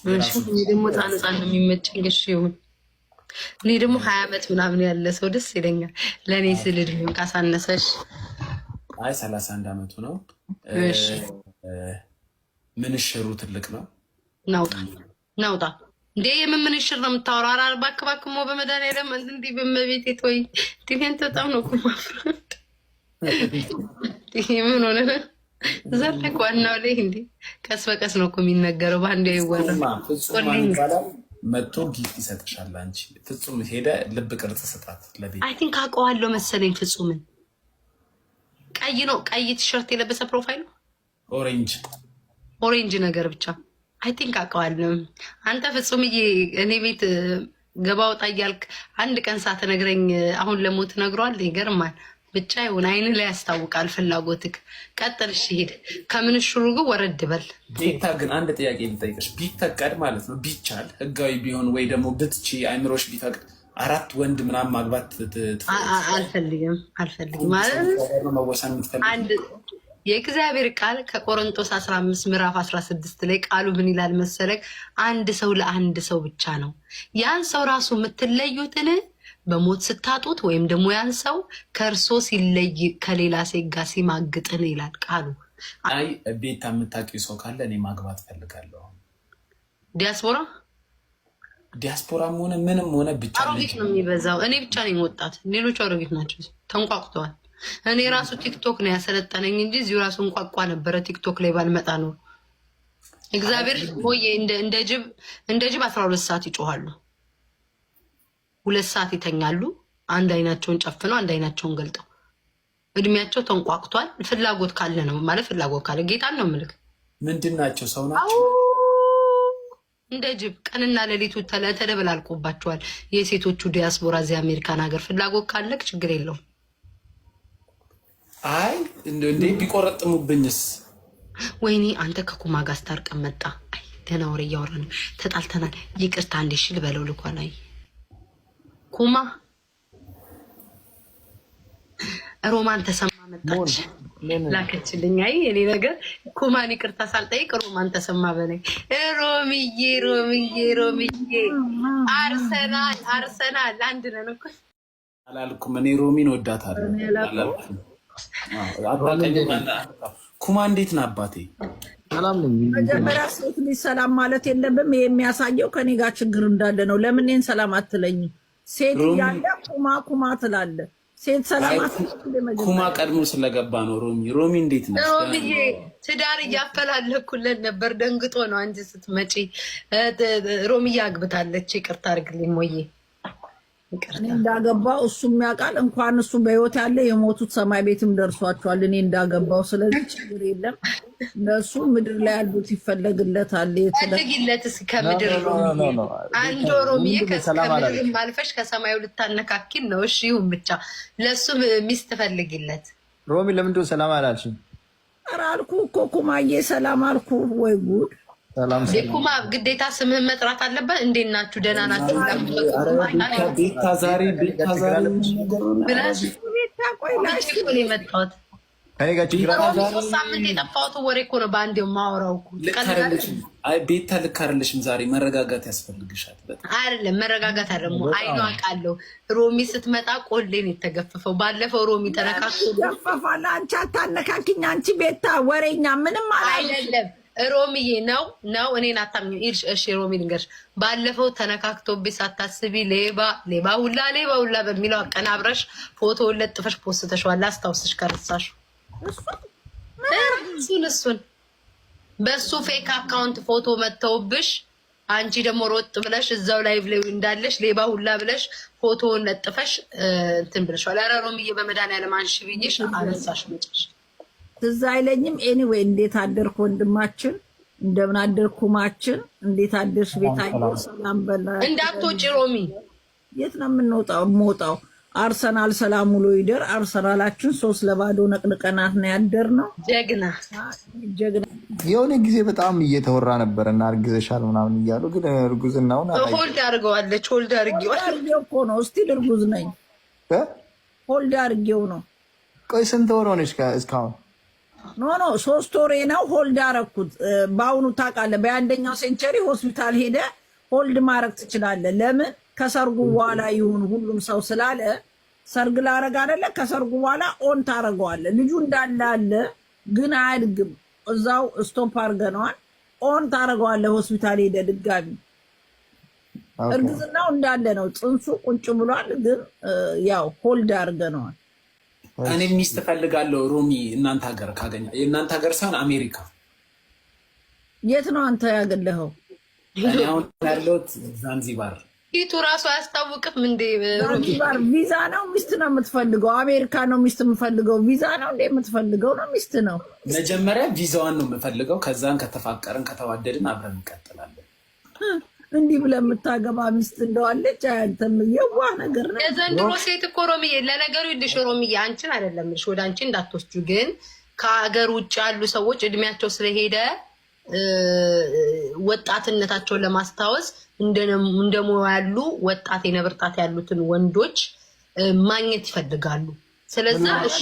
እሺ፣ እኔ ደግሞ ህፃን ህፃን ነው የሚመቸኝ። እሺ ይሁን። እኔ ደግሞ 20 ዓመት ምናምን ያለ ሰው ደስ ይለኛል። ለእኔ ስል እድሜውን ካሳነሰሽ። አይ፣ 31 ዓመቱ ነው። እሺ። ምንሽሩ ትልቅ ነው። ናውጣ ናውጣ እንዴ! የምን ምንሽር ነው የምታወራው? ኧረ እባክህ እባክህ፣ ሞ በመድኃኒዓለም እንዲህ በመቤቴ ተወኝ። እንዲህ በጣም ነው እኮ የማፍረው። ምን ሆነ ነው ዘለቅ ዋናው ላይ እንዴ? ቀስ በቀስ ነው እኮ የሚነገረው፣ በአንዴ አይወራም። ፍጹም ይባላል። መጥቶ gift ይሰጥሻል። አንቺ ፍጹም ሄደ ልብ ቅርጽ ስጣት ለቤት። I think አውቀዋለሁ መሰለኝ ፍጹምን። ቀይ ነው፣ ቀይ ቲሸርት የለበሰ profile ኡ። Orange። Orange ነገር ብቻ I think አውቀዋለሁ። አንተ ፍጹምዬ፣ እኔ ቤት ገባ ወጣ እያልክ አንድ ቀን ሳትነግረኝ አሁን ለሞት ነግሯል። ይገርማል። ብቻ ይሁን፣ አይን ላይ ያስታውቃል ፍላጎትክ። ቀጥል እሺ፣ ሂድ። ከምንሽሩ ግን ወረድ በል። ቤታ ግን አንድ ጥያቄ ልጠይቅሽ። ቢፈቀድ ማለት ነው፣ ቢቻል፣ ህጋዊ ቢሆን ወይ ደግሞ ብትቺ፣ አይምሮሽ ቢፈቅድ አራት ወንድ ምናምን ማግባት? አልፈልግም፣ አልፈልግም ማለት መወሰን የምትፈልግ? አንድ የእግዚአብሔር ቃል ከቆሮንቶስ 15 ምዕራፍ 16 ላይ ቃሉ ምን ይላል መሰለክ? አንድ ሰው ለአንድ ሰው ብቻ ነው። ያን ሰው ራሱ የምትለዩትን በሞት ስታጡት ወይም ደግሞ ያን ሰው ከእርሶ ሲለይ ከሌላ ሴት ጋር ሲማግጥን ይላል ቃሉ። አይ ቤታ፣ የምታውቂው ሰው ካለ እኔ ማግባት ፈልጋለሁ። ዲያስፖራ? ዲያስፖራም ሆነ ምንም ሆነ ብቻ አሮጊት ነው የሚበዛው። እኔ ብቻ ነኝ ወጣት፣ ሌሎቹ አሮጊት ናቸው፣ ተንቋቁተዋል። እኔ ራሱ ቲክቶክ ነው ያሰለጠነኝ እንጂ እዚሁ ራሱ እንቋቋ ነበረ። ቲክቶክ ላይ ባልመጣ ነው። እግዚአብሔር ሆዬ እንደ ጅብ 12 ሰዓት ይጮሃሉ። 2 ሰዓት ይተኛሉ። አንድ አይናቸውን ጨፍነው አንድ አይናቸውን ገልጠው እድሜያቸው ተንቋቅቷል። ፍላጎት ካለ ነው ማለት፣ ፍላጎት ካለ ጌታን ነው ምልክ። ምንድን ናቸው? ሰው ናቸው? እንደ ጅብ ቀንና ሌሊቱ ተደበላልቆባቸዋል። የሴቶቹ ዲያስፖራ እዚህ አሜሪካን ሀገር ፍላጎት ካለክ ችግር የለውም። አይ እንዴ፣ ቢቆረጥሙብኝስ? ወይኔ አንተ ከኩማ ጋር ስታርቀን መጣ። አይ ደህና ወሬ እያወራን ነው። ተጣልተናል፣ ይቅርታ እንዴ ሽል በለው ልኳን። አይ ኩማ፣ ሮማን ተሰማ መጣች ላከችልኝ። አይ እኔ ነገር ኩማን ይቅርታ ሳልጠይቅ ሮማን ተሰማ በላይ። ሮምዬ ሮምዬ ሮምዬ፣ አርሰናል አርሰናል አንድ ነን እኮ። አላልኩም። እኔ ሮሚን ወዳታለሁ አላልኩም። ኩማ እንዴት ነህ አባቴ? ሰላም ነኝ። መጀመሪያ ሴት ልጅ ሰላም ማለት የለብም። ይሄ የሚያሳየው ከኔ ጋር ችግር እንዳለ ነው። ለምን እኔን ሰላም አትለኝም? ሴት እያለ ኩማ ኩማ ትላለህ። ሴት ሰላም አትልም። ኩማ ቀድሞ ስለገባ ነው። ሮሚ ሮሚ እንዴት ነሽ? ሮሚዬ፣ ትዳር እያፈላለኩለት ነበር። ደንግጦ ነው አንቺ ስትመጪ። ሮሚዬ አግብታለች። ይቅርታ አድርግልኝ ሞዬ። እኔ እንዳገባው እሱም ያውቃል። እንኳን እሱ በህይወት ያለ የሞቱት ሰማይ ቤትም ደርሷቸዋል እኔ እንዳገባው። ስለዚህ ችግር የለም። እነሱ ምድር ላይ ያሉት ይፈለግለታል። ፈልጊለት እስኪ ከምድር አንድ ሮሚዬ፣ ከምድር አልፈሽ ከሰማዩ ልታነካኪን ነው። እሺ ይሁን ብቻ ለእሱ ሚስት ፈልጊለት። ሮሚ፣ ለምንድን ነው ሰላም አላልሽም? ኧረ አልኩ እኮ ኩማዬ፣ ሰላም አልኩ። ወይ ጉድ! ሰላም። ኩማ ግዴታ ስምህን መጥራት አለበት። እንዴት ናችሁ? ደህና ናችሁ? ቤታ ዛሬ ቤታ ዛሬ ቤታ የመጣሁት ከኔ ጋር ችግር አለ? 3 ሳምንት የጠፋሁት ወሬ እኮ ነው በአንዴው የማወራው እኮ። አይ ቤታ፣ ልክ አይደለሽም። ዛሬ መረጋጋት ያስፈልግሻል። በጣም። አይደለም መረጋጋት አይደለም። አይኗ አውቃለሁ። ሮሚ ስትመጣ ቆሌን የተገፈፈው ባለፈው ሮሚ ተነካክቶ ይገፈፋል። አንቺ አታነካኪኝ። አንቺ ቤታ ወሬኛ ምንም አላልሽም። አይደለም ሮሚዬ፣ ነው ነው፣ እኔን አታምኚም። ይልሽ እሺ ሮሚ ልንገርሽ፣ ባለፈው ተነካክቶብሽ ሳታስቢ ሌባ ሌባ ሁላ ሌባ ሁላ በሚለው አቀናብረሽ ፎቶውን ለጥፈሽ ፖስተሽዋል። አስታውስሽ ከረሳሽ እሱን በሱ fake account ፎቶ መጥተውብሽ አንቺ ደግሞ ሮጥ ብለሽ እዛው live ላይ እንዳለሽ ሌባ ሁላ ብለሽ ፎቶውን ለጥፈሽ እንትን ብለሽዋል። ኧረ ሮሚዬ በመድኃኒዓለም አንሺ ብዬሽ አነሳሽ መጨረሻ። ትዝ አይለኝም። Anyway እንዴት አደርክ ወንድማችን? እንደምን አደርክ ኩማችን? እንዴት አደርሽ ቤታዬ? ሰላም በላ። እንዳትወጪ ሮሚ። የት ነው የምንወጣው? የምወጣው አርሰናል ሰላም ውሎ ይደር። አርሰናላችን 3-0 ነቅንቀናት ነው ያደር ነው። ጀግና። ጀግና። የሆነ ጊዜ በጣም እየተወራ ነበር እና አርግዘሻል ምናምን እያሉ፣ ግን እርጉዝናውን Hold አድርገዋለች። Hold አድርጌዋል። አድርጌው እኮ ነው። Still እርጉዝ ነኝ። Hold አድርጌው ነው። ቆይ ስንት ወር ሆነሽ እስካሁን? No, 3 ወሬ ነው። Hold አረኩት። በአሁኑ ታውቃለህ፣ በአንደኛው century ሆስፒታል ሄደ hold ማድረግ ትችላለህ። ለምን ከሰርጉ በኋላ ይሁን ሁሉም ሰው ስላለ ሰርግ ላረግ አይደለ? ከሰርጉ በኋላ on ታረገዋለህ። ልጁ እንዳለ አለ፣ ግን አያድግም። እዛው stop አድርገነዋል። On ታረገዋለህ ሆስፒታል ሄደ ድጋሚ። እርግዝናው እንዳለ ነው። ጽንሱ ቁጭ ብሏል፣ ግን ያው hold አድርገነዋል። እኔ ሚስት እፈልጋለሁ ሮሚ፣ እናንተ ሀገር ካገኘ፣ የእናንተ ሀገር ሳይሆን አሜሪካ። የት ነው አንተ ያገለኸው? እኔ አሁን ያለሁት ዛንዚባር። ፊቱ ራሱ አያስታውቅም እንዴ? ዛንዚባር ቪዛ ነው ሚስት ነው የምትፈልገው? አሜሪካ ነው ሚስት የምፈልገው? ቪዛ ነው እንዴ የምትፈልገው? ነው ሚስት ነው? መጀመሪያ ቪዛዋን ነው የምፈልገው። ከዛን ከተፋቀርን ከተዋደድን አብረን እንቀጥላለን። እንዲህ ብለህ የምታገባ ሚስት እንደዋለች አንተም የዋህ ነገር ነው። የዘንድሮ ሴት እኮ ሮምዬ፣ ለነገሩ ይልሽ ሮምዬ፣ አንቺን አይደለም እልሽ፣ ወደ አንቺ እንዳትወስጁ፣ ግን ከሀገር ውጭ ያሉ ሰዎች እድሜያቸው ስለሄደ ወጣትነታቸውን ለማስታወስ እንደሞ ያሉ ወጣት የነብርጣት ያሉትን ወንዶች ማግኘት ይፈልጋሉ። ስለዛ እሺ።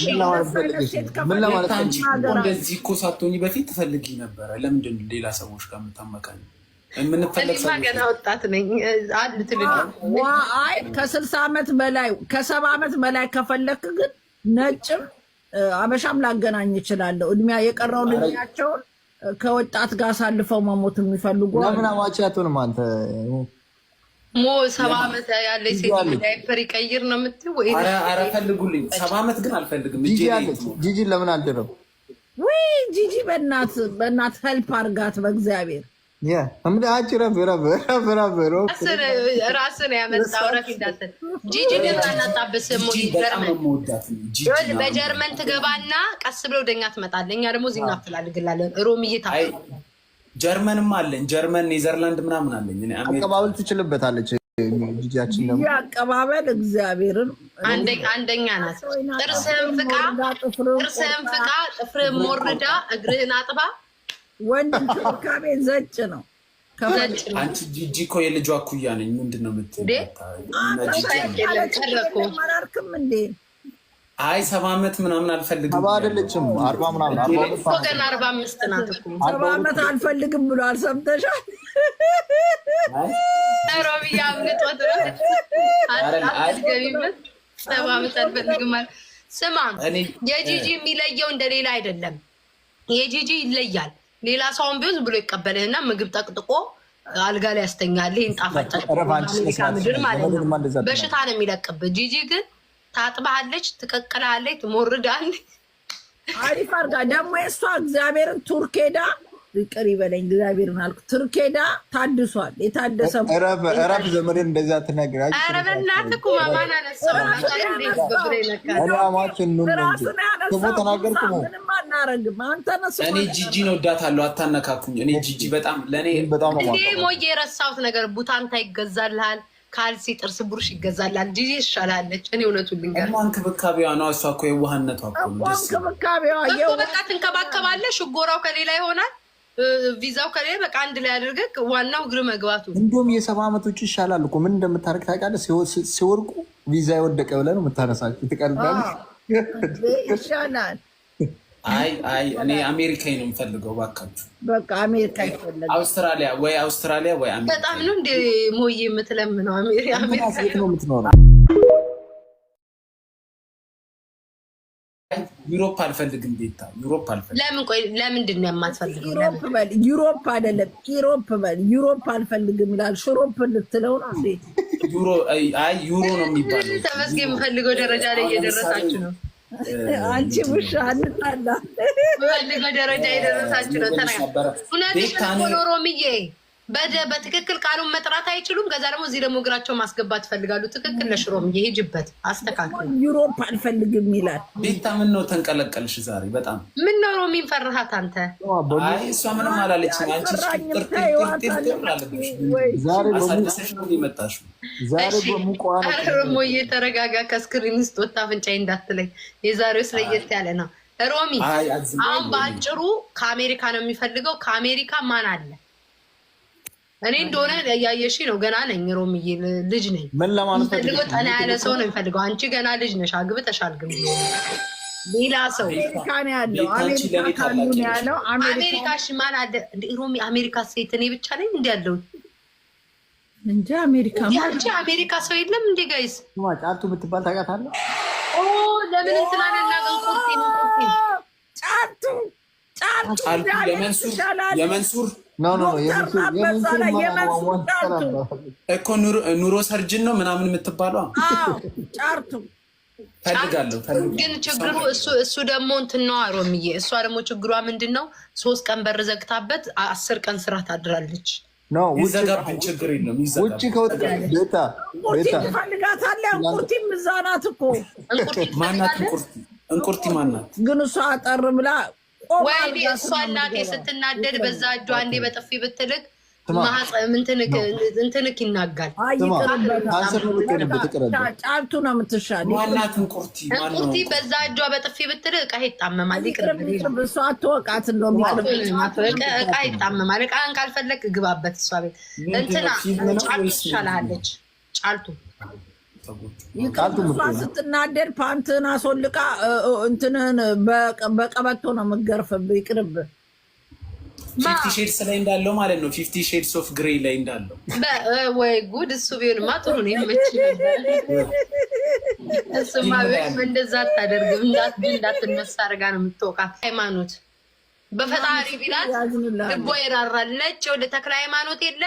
ምን ለማለት አንቺ እንደዚህ እኮ ሳትሆኚ በፊት ትፈልጊ ነበረ። ለምንድን ነው ሌላ ሰዎች ጋር የምታመካኝ? የምንፈለግ እኔማ ገና ወጣት ነኝ አሉ ትልልቅ አይ፣ ከ60 ዓመት በላይ፣ ከ70 ዓመት በላይ ከፈለክ ግን ነጭም አበሻም ላገናኝ እችላለሁ። እድሜያ የቀረውን እድሜያቸውን ከወጣት ጋር አሳልፈው መሞት የሚፈልጉ አሉ። ለምን አማቺ አትሆንም አንተ? ሞ 70 ዓመት ያለች ሴት ዳይፐር ይቀይር ነው የምትይው ወይ? ኧረ ፈልጉልኝ። 70 ዓመት ግን አልፈልግም። ጂጂ አለች። ጂጂን ለምን አልድረው? ውይ ጂጂ፣ በእናት በእናት help አርጋት በእግዚአብሔር። አንቺ ረፍ ረፍ ረፍ ረፍ ረፍ። ራስን ያመጣው ረፍ እንዳትል። ጂጂ ግን አናጣብስም። ጂጂ በጣም ነው የምወዳት። ጂጂ በጀርመን ትገባና ቀስ ብለው ወደኛ ትመጣለህ። እኛ ደግሞ እዚህ እናፈላልግላለን። ሮምዬ ታ ጀርመንም አለኝ። ጀርመን፣ ኔዘርላንድ ምናምን አለኝ። እኔ አሜሪካ አቀባበል ትችልበታለች። ጂጂያችን ደግሞ አቀባበል እግዚአብሔርን አንደኛ ናት። ጥርስህን ፍቃ፣ ጥርስህን ፍቃ፣ ጥፍርህን ሞርዳ፣ እግርህን አጥባ። ወንድ እንክብካቤ ዘጭ ነው። ዘጭ ነው። አንቺ ጂጂ እኮ የልጇ እኩያ ነኝ። ምንድን ነው የምትይው? እንዴ? አላልክም እንዴ? አይ፣ 70 ዓመት ምናምን አልፈልግም። 70 አይደለችም፣ 40 ምናምን፣ 42። እኮ ገና 45 ናት እኮ። 70 ዓመት አልፈልግም ብሏል። ሰምተሻል? ሮብዬ አምልጦት አትገቢበት። 70 ዓመት አልፈልግም አለ። ስማ፣ የጂጂ የሚለየው እንደሌላ አይደለም። የጂጂ ይለያል። ሌላ ሰውን ቢሆን ዝም ብሎ ይቀበልህና ምግብ ጠቅጥቆ አልጋ ላይ ያስተኛል። ይህን ጣፋጭ ምድር ማለት ነው። በሽታ ነው የሚለቅብህ። ጂጂ ግን ታጥባለች፣ ትቀቅላለች፣ ትሞርዳለች። አሪፍ አድርጋ ደግሞ የእሷ እግዚአብሔርን ቱርክ ሄዳ፣ ይቅር ይበለኝ እግዚአብሔርን አልኩ። ቱርክ ሄዳ ታድሷል። የታደሰ እረፍ ዘመዴን እንደዚያ አትናገሪ። ኧረ በእናትህ እኮ ማማን አነሳው። ራሱን ክፉ ተናገርኩ ነው። ምንም አናረግም። አንተ ነህ እኔ ጂጂን ወዳታለሁ። አታነካኩኝ። እኔ ጂጂ በጣም ለእኔ በጣም ነው። እንዴ ሞዬ፣ የረሳሁት ነገር ቡታንታ ይገዛልሃል፣ ካልሲ፣ ጥርስ ብሩሽ ይገዛልሃል። ጂጂ ይሻላለች። እኔ እውነቱን ልንገርህ እና እንክብካቤዋ ነው። እሷ እኮ የዋህነቷ እኮ ነው ደስ እንክብካቤዋ እኮ በቃ ትንከባከባለህ። ሽጎራው ከሌላ ይሆናል፣ ቪዛው ከሌላ፣ በቃ አንድ ላይ አድርገህ ዋናው እግር መግባቱ። እንዲሁም የ70 ዓመቶቹ ይሻላል እኮ። ምን እንደምታደርግ ታውቃለህ? ሲወርቁ ቪዛ የወደቀ ብለህ ነው የምታነሳቸው። ትቀልዳለህ። ይሻላል። አይ አይ፣ እኔ አሜሪካዊ ነው የምፈልገው። እባካችሁ። በቃ አሜሪካ ይፈለጋል። አውስትራሊያ ወይ አውስትራሊያ ወይ አሜሪካ። በጣም ነው እንደ ሞዬ የምትለምነው አሜሪካ። የት ነው የምትኖረው? Europe አልፈልግም። ቤታ፣ Europe አልፈልግም። ለምን? ቆይ ለምንድን ነው የማትፈልገው? Europe በል፣ Europe አይደለም Europe በል። Europe አልፈልግም ይላል። ሽሮፕ ልትለው ነው እንዴ? ዩሮ፣ አይ ዩሮ ነው የሚባለው። ተመስገን፣ የምፈልገው ደረጃ ላይ እየደረሳችሁ ነው። አንቺ ውሻ እንጣላ። የምፈልገው ደረጃ እየደረሳችሁ ነው። እውነትሽን እኮ ነው ሮምዬ። በትክክል ቃሉን መጥራት አይችሉም። ከዛ ደግሞ እዚህ ደግሞ እግራቸው ማስገባት ይፈልጋሉ። ትክክል ነሽ ሮምዬ፣ ሂጂበት፣ አስተካክል። Europe አልፈልግም ይላል። ቤታ፣ ምን ነው ተንቀለቀልሽ ዛሬ በጣም? ምን ነው ሮሚን ፈርሃት አንተ? አይ፣ እሷ ምንም አላለችም። አንቺ ጥርጥር አለብሽ። አሳደሰሽ ነው የመጣሽው። ዛሬ በሙቋ ነው። ሮሞዬ ተረጋጋ። ከ screen ውስጥ ወጣ አፍንጫዬ እንዳትለኝ። የዛሬው ስለየት ያለ ነው። ሮሚ፣ አሁን በአጭሩ ከአሜሪካ ነው የሚፈልገው። ከአሜሪካ ማን አለ? እኔ እንደሆነ እያየሽ ነው። ገና ነኝ ሮምዬ፣ ልጅ ነኝ። ምን ለማለት የሚፈልገው ጠና ያለ ሰው ነው የሚፈልገው። አንቺ ገና ልጅ ነሽ፣ አግብተሻል። ግን ሌላ ሰው አሜሪካ ነው ያለው። ቤታ፣ አንቺ አሜሪካ ለእኔ ካሉ ታላቅ ነው ነሽ። ያለው። አሜሪካ አሜሪካ እሺ፣ ማን አለ እንደ ሮሚ? አሜሪካ ሴት እኔ ብቻ ነኝ እንዲ ያለሁት? እንጂ አሜሪካ አንቺ አሜሪካ ሰው የለም እንዴ guys? ስማ፣ ጫልቱ የምትባል ታውቃታለህ? ኦ፣ ለምን እንትን አናናገን? ቁርጤ ቁርጤ። ጫልቱ ጫልቱ ጫልቱ እንዳለ የመንሱር ይሻላል። የመንሱር No, no, ዶክተር የመንሱር ናት በዛ ላይ የመንሱር ጫልቱ። እኮ neurosurgeon ነው ምናምን የምትባለው። አዎ፣ ጫልቱ። ፈልጋለሁ ፈልጋለሁ። ግን ችግሩ እሱ ደግሞ እንትን ነው ሮሚዬ። እሷ ደግሞ ችግሯ ምንድን ነው? 3 ቀን በር ዘግታበት 10 ቀን ስራ ታድራለች። No፣ ውጭ ይዘጋብን፣ ችግር የለም ውጭ ይዘጋብን። ከወጣ ቤታ እንቁርቲ ቤታ ትፈልጋታለህ? እንቁርቲም እዛ ናት እኮ። እንቁርቲ ማናት? ትፈልጋለህ? እንቁርቲ እንቁርቲ ማናት? ግን እሷ አጠር ብላ ቆማ ወይኔ አድርጋ እሷ እናቴ ስትናደድ በዛ እጇ አንዴ በጥፊ ብትልክ ስማ። ማህፀን እንትንክ ይናጋል። አይ ስማ፣ ይቅርበታል። ካንሰር ነው የምትሆንበት፣ ይቅርበት። ጫልቱ ነው የምትሻል። ማናት እንቁርቲ? ማነው? እንቁርቲ በዛ እጇ በጥፊ ብትል እቃ ይጣመማል። ይቅርብ ይቅርብ። ይቅርብ። እሷ አትወቃት እንደውም ይቅርብ። እቃ ይጣመማል። እቃን ካልፈለግ ግባበት እሷ ቤት። ምንድን እንትና ነው፣ ፊልም ነው ጫልቱ ወይስ ትሻልሃለች። ጫልቱ። ይቅርብ። ጫልቱ እሷ ምርጥ ነው። ስትናደድ ፓንትህን አስወልቃ እንትንህን በቀበቶ ነው የምትገርፍብህ። ይቅርብ። Fifty Shades ላይ እንዳለው ማለት ነው። Fifty Shades of Grey ላይ እንዳለው። ወይ ጉድ! እሱ ቢሆንማ ጥሩ ነው፣ ይመች ነበር። እሱማ ቢሆን እንደዛ አታደርግም። እንዳትነሳ አድርጋ ነው የምትወቃት። ሃይማኖት በፈጣሪ ቢላት ያዝንልሃል። ልቦ ይራራል። ነጭ ወደ ተክለ ሃይማኖት የለ፣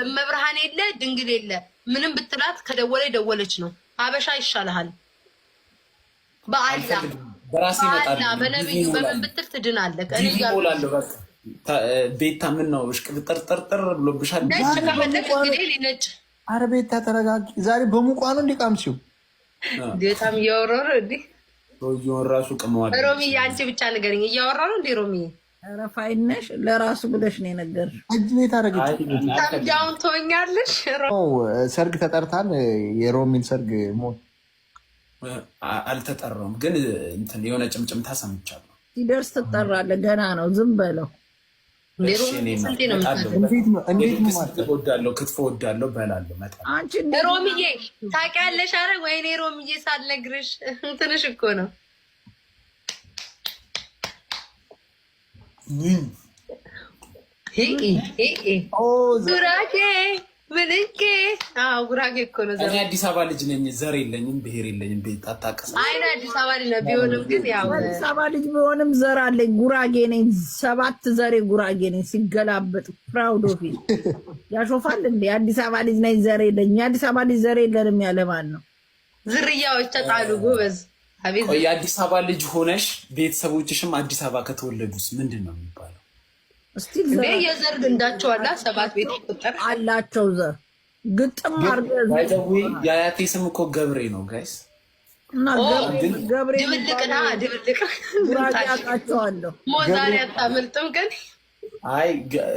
እመብርሃን የለ፣ ድንግል የለ፣ ምንም ብትላት ከደወለ ደወለች ነው። ሀበሻ ይሻልሃል። በአላህ አልፈልግም። በራሴ በአላህ እመጣለሁ። በነብዩ ዲቪ በምን እሞላለሁ። ብትል ትድናለህ። እኔ ዲቪ እያልኩ እሞላለሁ። በቃ ቤታ ምን ነው እሽቅብጥርጥርጥር ብሎብሻል? ነጭ ከፈለግ እንግዲህ እኔ ነጭ። አረ ቤታ ተረጋጊ። ዛሬ በሙቋ ነው እንዲቃምሲው። በጣም እያወራሁ ነው እንዴ? ሰውየውን ራሱ ቅመዋል። ሮሚዬ አንቺ ብቻ ንገረኝ፣ እያወራ ነው እንዴ ሮሚዬ? ኧረ fine ነሽ፣ ለራሱ ብለሽ ነው የነገርሽው። እጅ ቤት አደረገች። ተምዳውን ትሆኛለሽ። ሰርግ ተጠርታል። የሮሚን ሰርግ ሞት አልተጠራውም፣ ግን እንትን የሆነ ጭምጭምታ ሰምቻለሁ። ሲደርስ ትጠራለህ። ገና ነው፣ ዝም በለው። እሺ፣ እኔ ስንቴ ነው እመጣለሁ። እንዴት ነው እንዴት ነው የድግስ ማለት ምግብ እወዳለሁ፣ ክትፎ እወዳለሁ፣ በላለሁ፣ እመጣለሁ። አንቺ እንዴት ሮሚዬ ታውቂያለሽ? አረ ወይኔ ሮሚዬ ሳልነግርሽ ትንሽ እኮ ነው። ምን? ጉራጌ ምንቄ? አዎ ጉራጌ እኮ ነው። እኔ አዲስ አበባ ልጅ ነኝ። ዘር የለኝም፣ ብሄር የለኝም። ቤት አታቀስ። አይነ አዲስ አበባ ልጅ ነው። ቢሆንም ግን ያው አዲስ አበባ ልጅ ቢሆንም ዘር አለኝ። ጉራጌ ነኝ። ሰባት ዘሬ ጉራጌ ነኝ። ሲገላበጥ proud of ያሾፋል እንዴ? አዲስ አበባ ልጅ ነኝ ዘር የለኝም። የአዲስ አበባ ልጅ ዘር የለንም ያለ ማን ነው? ዝርያዎች ተጣሉ። ጎበዝ። አቤት። ቆይ፣ የአዲስ አበባ ልጅ ሆነሽ ቤተሰቦችሽም አዲስ አበባ ከተወለዱስ ምንድን ነው የሚባለው? Still እንዴ የዘር ግንዳቸው አላ ሰባት ቤት ይቆጠር። አላቸው ዘር ግጥም አድርገህ By the way የአያቴ ስም እኮ ገብሬ ነው guys። እና ገብሬ ድብልቅና ድብልቅ። ጉራጌ አውቃቸዋለሁ። ሞዛሪ አታመልጥም ግን። አይ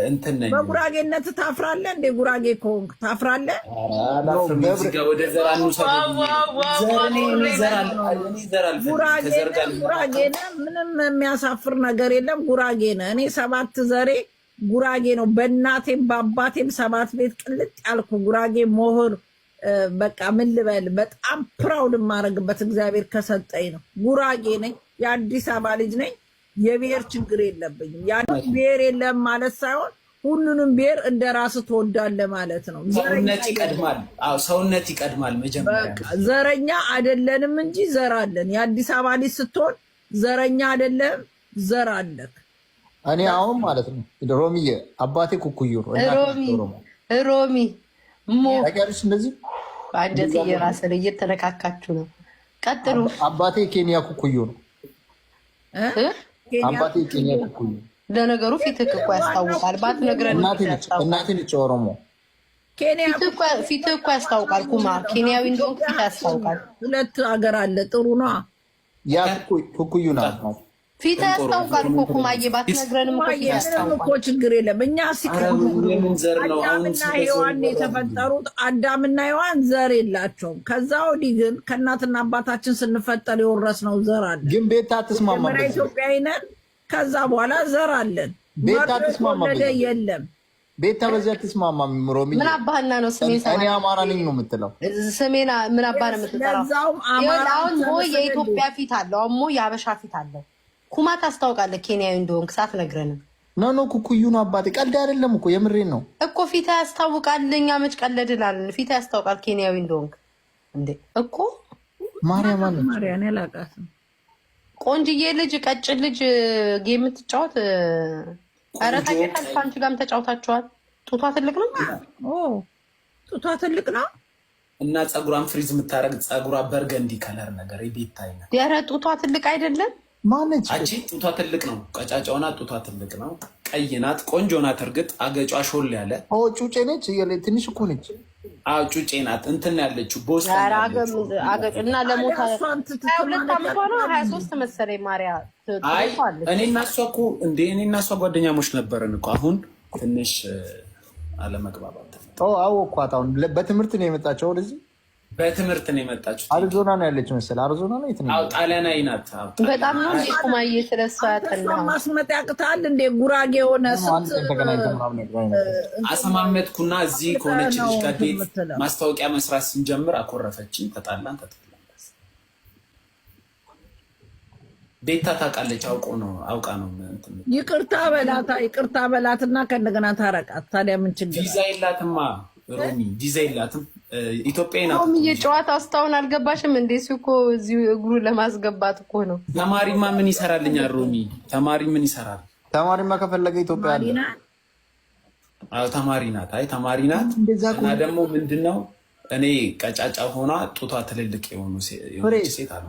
እንትን ነኝ። በጉራጌነት ታፍራለህ እንዴ? ጉራጌ ከሆንክ ታፍራለህ? አላፍርም። እዚህ ጋር ወደ ዘር አንውሰደኝ። ዘር እኔ ዘር እኔ ዘር አልፈልግም። ጉራጌ ከዘር ነህ፣ ጋር ጉራጌ ነህ። ምንም የሚያሳፍር ነገር የለም። ጉራጌ ነህ። እኔ ሰባት ዘሬ ጉራጌ ነው። በእናቴም በአባቴም ሰባት ቤት ቅልጥ ያልኩ ጉራጌ መሆን በቃ ምን ልበል፣ በጣም proud የማደርግበት እግዚአብሔር ከሰጠኝ ነው። ጉራጌ ነኝ። የአዲስ አበባ ልጅ ነኝ። የብሔር ችግር የለብኝም። ያ ብሔር የለም ማለት ሳይሆን ሁሉንም ብሔር እንደ ራስ ትወዳለህ ማለት ነው። ዘረኛ ሰውነት ይቀድማል። አዎ ሰውነት ይቀድማል መጀመሪያ። በቃ ዘረኛ አይደለንም እንጂ ዘር አለን። የአዲስ አበባ ልጅ ስትሆን ዘረኛ አይደለም፣ ዘር አለክ። እኔ አሁን ማለት ነው ሮሚዬ፣ አባቴ ኩኩዩ ነው፣ እናቴ ሮሚ ኦሮሞ። ሮሚ ሞ ታውቂያለሽ እንደዚህ አንጀት እየራሰን እየተነካካችሁ ነው። ቀጥሉ። አባቴ ኬንያ ኩኩዩ ነው። እ? አባቴ ኬንያ ኩኩዩ። ለነገሩ ፊትህ እኮ ያስታውቃል። ባትነግረን እናቴ ነች እናቴ ነች ኦሮሞ። ኬንያ ፊትህ እኮ ያስታውቃል። ኩማ ኬንያዊ እንደሆንክ ፊትህ ያስታውቃል። ሁለት ሀገር አለ። ጥሩ ነዋ። ያ ኩኩዩ ናት። ፊትህ ያስታውቃል እኮ ኩማዬ፣ ባትነግረንም እኮ ፊትህ ምንም ያስታውቃል። እኮ ችግር የለም። እኛ የምን ዘር ነው አሁን? አዳምና ስለ ዘር ሔዋን ይወራል። የተፈጠሩት አዳምና ሔዋን ዘር የላቸውም። ከዛ ወዲህ ግን ከእናትና አባታችን ስንፈጠር የወረስነው ዘር አለ። ግን ቤታ መጀመሪያ አትስማማበት። ኢትዮጵያዊ ነን። ከዛ በኋላ ዘር አለን። ቤታ መርጦ አትስማማበት። የተወለደ የለም። ቤታ በዚያ አትስማማም። ሮሚ ምን አባህና ነው ስሜን? እኔ አማራ ነኝ ነው የምትለው። ስሜን ምን አባህ ነው የምትጠራው? አሁን ሞ የኢትዮጵያ ፊት አለው፣ አሁን ሞ የአበሻ ፊት አለው። ኩማ ታስታውቃለህ ኬንያዊ እንደሆንክ ሳትነግረንም። No no ኩኩዩ ነው አባቴ። ቀልድ አይደለም እኮ የምሬን ነው እኮ። ፊት ያስታውቃል። እኛ መች ቀለድን አለን። ፊት ያስታውቃል ኬንያዊ እንደሆንክ እንዴ እኮ። ማርያም አለች። ማርያም አላውቃትም። ቆንጅዬ ልጅ፣ ቀጭን ልጅ game የምትጫወት ኧረ ታውቂያታለሽ። ከአንቺ ጋርም ተጫውታችኋል። ጡቷ ትልቅ ነው። ጡቷ ትልቅ ነው እና ፀጉሯን freeze የምታደርግ ፀጉሯ burgundy color ነገር የቤት አይነት። ኧረ ጡቷ ትልቅ አይደለም። ማነች? አቺ ጡቷ ትልቅ ነው። ቀጫጫውና ጡቷ ትልቅ ነው። ቀይ ናት፣ ቆንጆ ናት። እርግጥ አገጯ ሾል ያለ ጩጬ ነች። ትንሽ እኮ ነች። አዎ ጩጬ ናት። እንትን ያለችው ቦስተን እና ለሞት 22 ዓመቷ ነው 23 መሰለኝ። ማሪያ አይ እኔና እሷ እኮ እንደ እኔና እሷ ጓደኛሞች ነበርን እኮ። አሁን ትንሽ አለመግባባት አወኳት። አሁን በትምህርት ነው የመጣቸው ወደዚህ በትምህርት ነው የመጣችው። አሪዞና ነው ያለች መሰለህ። አሪዞና ነው የት ነው? አዎ ጣሊያናዊ ናት። በጣም ነው እንዴ ኩማዬ፣ ስለሷ ያጠናው ማስመጥ ያቅታል እንዴ? ጉራጌ የሆነ አሰማመጥኩና እዚህ ከሆነች ልጅ ጋር date ማስታወቂያ መስራት ስንጀምር አኮረፈችኝ። ተጣላን ተጣላን። ቤታ ታውቃለች። አውቆ ነው አውቃ ነው። ይቅርታ በላታ፣ ይቅርታ በላትና ከእንደገና ታረቃት። ታዲያ ምን ችግር? ቪዛ የላትማ ሮሚ፣ ቪዛ የላትም። ኢትዮጵያ ናት። ሮሚዬ ጨዋታ እስካሁን አልገባሽም እንዴ? እሱ እኮ እዚሁ እግሩ ለማስገባት እኮ ነው። ተማሪማ ምን ይሰራልኛል? ሮሚ ተማሪ ምን ይሰራል? ተማሪማ ከፈለገ ኢትዮጵያ አለ። አዎ ተማሪ ናት። አይ ተማሪ ናት። እና ደግሞ ምንድነው እኔ ቀጫጫ ሆና ጡቷ ትልልቅ የሆኑ ሴት አሉ።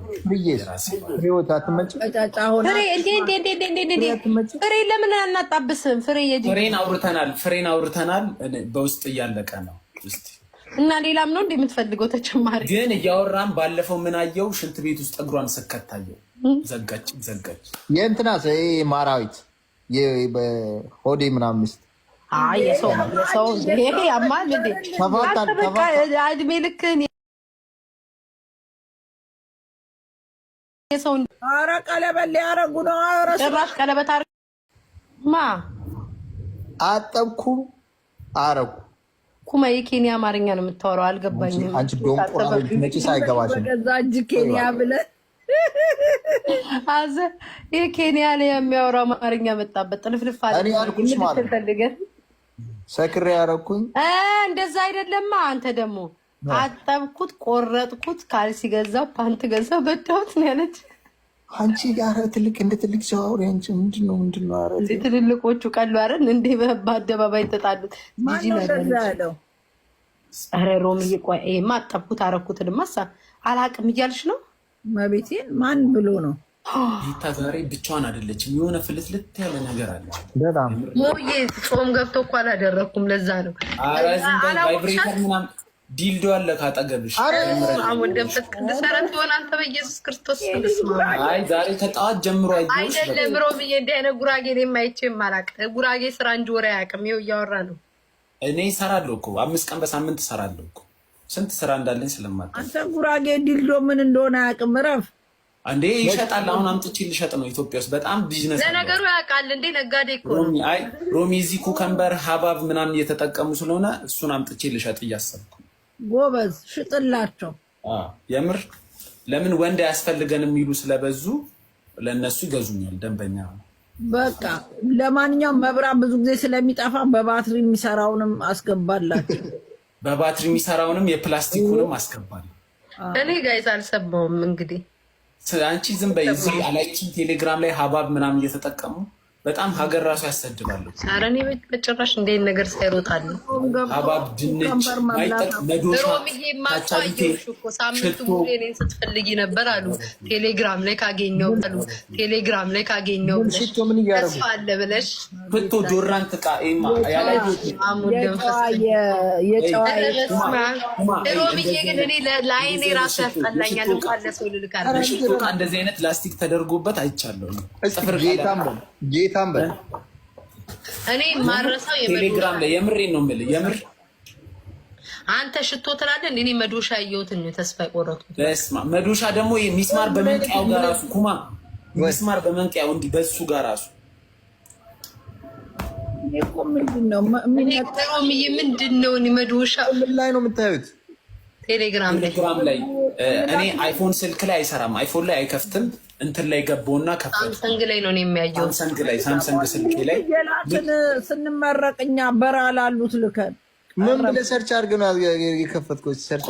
ፍሬ ለምን አናጣብስም? ፍሬ ፍሬን አውርተናል። ፍሬን አውርተናል። በውስጥ እያለቀ ነው እና ሌላም ነው እንደ የምትፈልገው ተጨማሪ ግን እያወራን ባለፈው ምን አየው? ሽንት ቤት ውስጥ እግሯን ስከታየው ዘጋች ዘጋች። የእንትና ማራዊት ሆዴ ምናምን ሚስት የሰው ያማል እንዴ? እድሜ ልክህን የሰው ኧረ ቀለበት ሊያረጉ ነው። ጭራሽ ቀለበት ማ አጠብኩ አረኩ። ኩማ የኬንያ አማርኛ ነው የምታወራው? አልገባኝም። አንቺ ዶንቆራ መቼስ አይገባሽም። በገዛ እጅ ኬንያ ብለህ አዘ የኬንያ ላይ የሚያወራው አማርኛ መጣበት። ጥልፍልፍ አለ። እኔ አልኩሽ ማለት ሰክሬ ያረኩኝ እንደዛ አይደለማ። አንተ ደግሞ አጠብኩት፣ ቆረጥኩት፣ ካልሲ ገዛው፣ ፓንት ገዛው፣ በዳሁት ነው ያለች። አንቺ ኧረ ትልቅ እንደ ትልቅ ሰው አውሪ። አንቺ ምንድን ነው ምንድን ነው? ኧረ እንደ ትልልቆቹ ቀሉ አይደል እንዴ? በአደባባይ ተጣሉት። ማነው እንደዛ ያለው? ኧረ ሮምዬ ቆይ ይሄማ አጠብኩት አረኩትንማ አላቅም እያልሽ ነው። መቤቴን ማን ብሎ ነው? ቤታ ዛሬ ብቻዋን አይደለችም። የሆነ ፍልትልት ያለ ነገር አለ። በጣም ሞዬ ጾም ገብቶ እኮ አላደረኩም። ለዛ ነው vibrator ምናምን dildo አለ ካጠገብሽ። አሁን መንፈስ ቅዱስ ኧረ ትሆን አንተ በኢየሱስ ክርስቶስ። አይ ዛሬ ከጠዋት ጀምሮ አይደለም ሮምዬ፣ እንዲህ አይነት ጉራጌ እኔም አይቼም አላውቅም። ጉራጌ ስራ እንጂ ወሬ አያውቅም። ይኸው እያወራ ነው። እኔ እሰራለሁ እኮ 5 ቀን በሳምንት እሰራለሁ እኮ ስንት ስራ እንዳለኝ ስለማታ። አንተ ጉራጌ dildo ምን እንደሆነ አያውቅም። እረፍ እንዴ ይሸጣል። አሁን አምጥቼ ልሸጥ ነው። ኢትዮጵያ ውስጥ በጣም ቢዝነስ ለነገሩ ያውቃል እንዴ ነጋዴ እኮ ነው። አይ ሮሚ እዚህ cucumber ሀባብ ምናምን እየተጠቀሙ ስለሆነ እሱን አምጥቼ ልሸጥ እያሰብኩ። ጎበዝ ሽጥላቸው። የምር ለምን ወንድ አያስፈልገንም የሚሉ ስለበዙ ለእነሱ ይገዙኛል ደንበኛ። በቃ ለማንኛውም መብራት ብዙ ጊዜ ስለሚጠፋ በባትሪ የሚሰራውንም አስገባላቸው። በባትሪ የሚሰራውንም የፕላስቲኩንም አስገባለሁ። እኔ guys አልሰማውም እንግዲህ አንቺ ዝም በይ። እዚህ አላይችን ቴሌግራም ላይ ሀባብ ምናምን እየተጠቀሙ በጣም ሀገር ራሱ ያሰድባሉ። ኧረ እኔ በጭራሽ እንደ ነገር ሳይሮጣሉ ሀባብ፣ ድንች፣ መዶሻ፣ ሮምዬ ማሳየሽ እኮ ሳምንቱ ሙሉ እኔን ስትፈልጊ ነበር አሉ። ቴሌግራም ላይ ካገኘው አሉ። ቴሌግራም ላይ ካገኘው ተስፋ አለ ብለሽ ሽቶ deodorant ዕቃ ሮምዬ ግን እኔ ለአይኔ ራሱ ያስጠላኛል። እንኳን ለሰው ልልካለ ሽቶ ዕቃ እንደዚህ አይነት ላስቲክ ተደርጎበት አይቻለሁ። ጌታም በል እኔ ማረሳው ቴሌግራም ላይ የምሬን ነው የምልህ። የምር አንተ ሽቶ ትላለህ። እኔ መዶሻ ያየሁትን ነው ተስፋ የቆረጥኩት። በስመ አብ መዶሻ ደግሞ ሚስማር በመንቅያው ጋር ራሱ ኩማ ሚስማር በመንቅያው እንዲህ በሱ ጋር ራሱ እኔ እኮ ምንድን ነው ሮምዬ፣ ምንድን ነው መዶሻ? ምን ላይ ነው የምታዩት? ቴሌግራም ላይ። ቴሌግራም ላይ። እኔ iPhone ስልክ ላይ አይሰራም። iPhone ላይ አይከፍትም። እንትን ላይ ገባውና ከፈቱ። Samsung ላይ ነው የሚያየው። Samsung ላይ፣ Samsung ስልኬ ላይ። የላክን ስንመረቅ እኛ በራ ላሉት ልከን። ምን ብለህ search አድርገህ ነው የከፈትከው? Search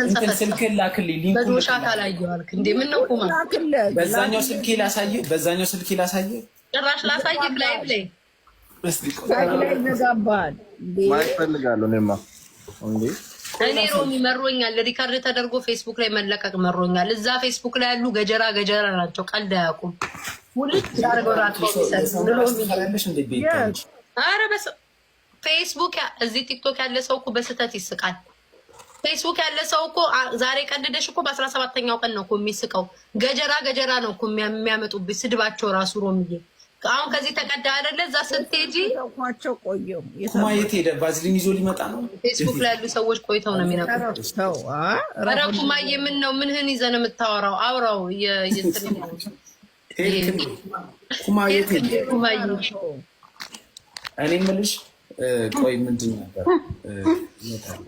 እንትን ስልክህን ላክልኝ። Link ኡን። መዶሻ ካላየሁ አልክ እንዴ? ምን ነው ኩማ? ላክለት። በዛኛው ስልኬ ላሳየህ፣ በዛኛው ስልኬ ላሳየህ። ጭራሽ ላሳይህ live ላይ። እስቲ ቆይ። ላይ ላይ ይዘጋብሃል እንዴ? ማየት ፈልጋለሁ እኔማ እንዴ። እኔ ሮሚ መሮኛል። Record ተደርጎ ፌስቡክ ላይ መለቀቅ መሮኛል። እዛ ፌስቡክ ላይ ያሉ ገጀራ ገጀራ ናቸው። ቀልድ አያውቁም። ሙልጭ አድርገው ራት የሚሰሩ ሮሚ። ትፈሪያለሽ እንዴ ቤታ? ኧረ ፌስቡክ እዚህ ቲክቶክ ያለ ሰው እኮ በስህተት ይስቃል። ፌስቡክ ያለ ሰው እኮ ዛሬ ቀልደሽ እኮ በ17ኛው ቀን ነው እኮ የሚስቀው። ገጀራ ገጀራ ነው እኮ የሚያመጡብሽ ስድባቸው ራሱ ሮምዬ። አሁን ከዚህ ተቀዳ አይደለ እዛ ስትሄጂ ተውኳቸው ቆየሁ። ኩማ የት ሄደ? ቫዝሊን ይዞ ሊመጣ ነው። ፌስቡክ ላይ ያሉ ሰዎች ቆይተው ነው የሚነቁት። ተው። ኧረ ኩማዬ ምን ነው ምንህን ይዘህ ነው የምታወራው? አውራው የእንትን ሄድክ እንዴ? ኩማ የት ሄደ? ኩማዬ። እኔ የምልሽ ቆይ ምንድን ነበር የት አለ?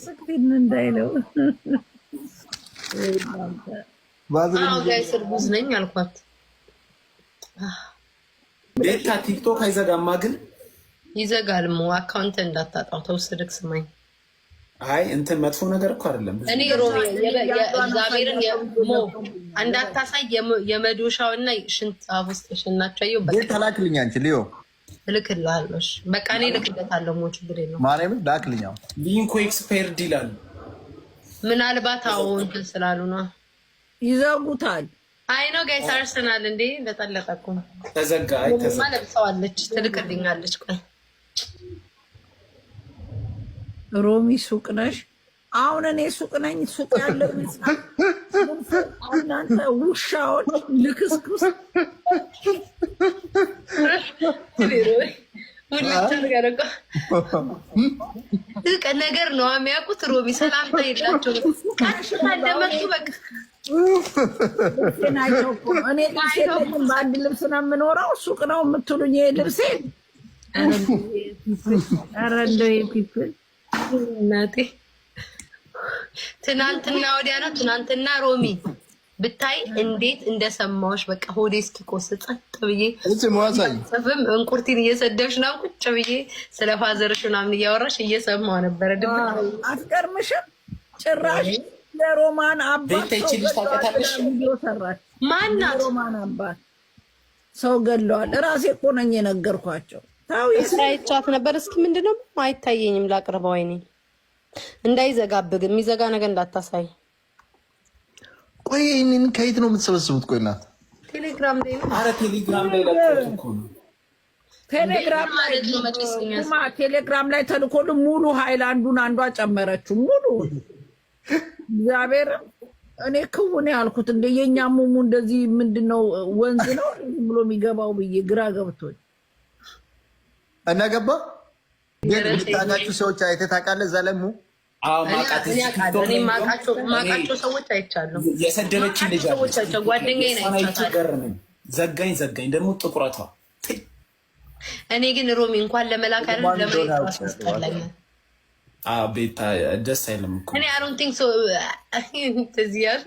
ስክቲን እንዳይለው። አዎ guys እርጉዝ ነኝ አልኳት። ቤታ ቲክቶክ አይዘጋማ ግን? ይዘጋል። ሞ account እንዳታጣው ተው፣ ስልክ ስማኝ። አይ እንትን መጥፎ ነገር እኮ አይደለም። ብዙ እኔ ሮሚ እግዚአብሔርን ሞ እንዳታሳይ የመዶሻውና ሽንት አፍ ውስጥ የሸናቸው አየሁ። በቃ። ቤታ ላክልኝ አንቺ ሊዮ። እልክልሃለሁ። እሺ በቃ እኔ እልክለታለሁ። ሞ ችግር የለውም። ማርያምን ላክልኝ አሁን። Link ኡ expired ይላል። ምናልባት አዎ እንትን ስላሉ ነው። ይዘጉታል። አይ ነው guys አርሰናል እንዴ እንደጠለቀ እኮ ነው። ተዘጋ። አይ ማ ተዘጋ። ለብሰዋለች፣ ትልክልኛለች። ቆይ። ሮሚ ሱቅ ነሽ? አሁን እኔ ሱቅ ነኝ። ሱቅ ያለው ይመስላል። እናንተ ውሻዎች ልክስክስ። ሁልቻ ነገር እኮ ነገር ነው የሚያውቁት። ሮሚ ሰላምታ የላቸው ቀጥታ እንደመጡ በቃ። ልብሴን አይተው እኮ ነው። እኔ ልብስ የለኝም፣ በአንድ ልብስ ነው የምኖረው። ሱቅ ነው የምትሉኝ? ይሄ ልብሴን ኧረ እንደው የ people እናቴ ትናንትና ወዲያ ነው። ትናንትና ሮሚ ብታይ እንዴት እንደሰማዎች በቃ ሆዴ እስኪቆስል ጸጥ ብዬ እቺ መዋሳይ ጽፍም እንቁርቲን እየሰደብሽ ምናምን ቁጭ ብዬ ስለ father ሽ ምናምን እያወራሽ እየሰማሁ ነበረ። ድምፅ አትቀርምሽም? ጭራሽ ለሮማን አባት ቤታ ይቺ ልጅ ታውቂያታለሽ? ቪዲዮ ሰራች። ማናት? የሮማን አባት ሰው ገለዋል። እራሴ እኮ ነኝ የነገርኳቸው። ታው አይቻት ነበር። እስኪ ምንድነው አይታየኝም። ላቅርበው። አይኔ እንዳይዘጋብግ የሚዘጋ ነገር እንዳታሳይ። ቆይ ይህንን ከየት ነው የምትሰበስቡት? ቆይ እናት ቴሌግራም ላይ ነው። አረ ቴሌግራም ላይ ለቆት እኮ ነው። ቴሌግራም ላይ ማለት ነው መቼስ እኛ ስማ፣ ቴሌግራም ላይ ተልኮል ሙሉ ሃይላንዱን አንዷ ጨመረችው። ሙሉ እግዚአብሔር እኔ ክውን ያልኩት እንደ የኛ ሙሙ እንደዚህ ምንድን ነው ወንዝ ነው ዝም ብሎ የሚገባው ብዬ ግራ ገብቶኝ። እና ገባ ግን የምታውቃችሁ ሰዎች አይተህ ታውቃለህ? እዛ ላይ ሙ አዎ ማቃት። እኔ አውቃለሁ። እኔ ማቃቸው ሰዎች አይቻለሁ። የሰደበችኝ ልጅ ሰዎች አይቻለሁ። ጓደኛዬን እሷን አይቼ አይቻታለሁ። ገረመኝ። ዘጋኝ ዘጋኝ። ደግሞ ጥቁረቷ እኔ ግን ሮሚ እንኳን ለመላክ አይደለም ለማየት ራሱ ያስጠላኛል። አዎ ቤታ ደስ አይልም እኮ። እኔ I don't think so እንደዚህ ያሉ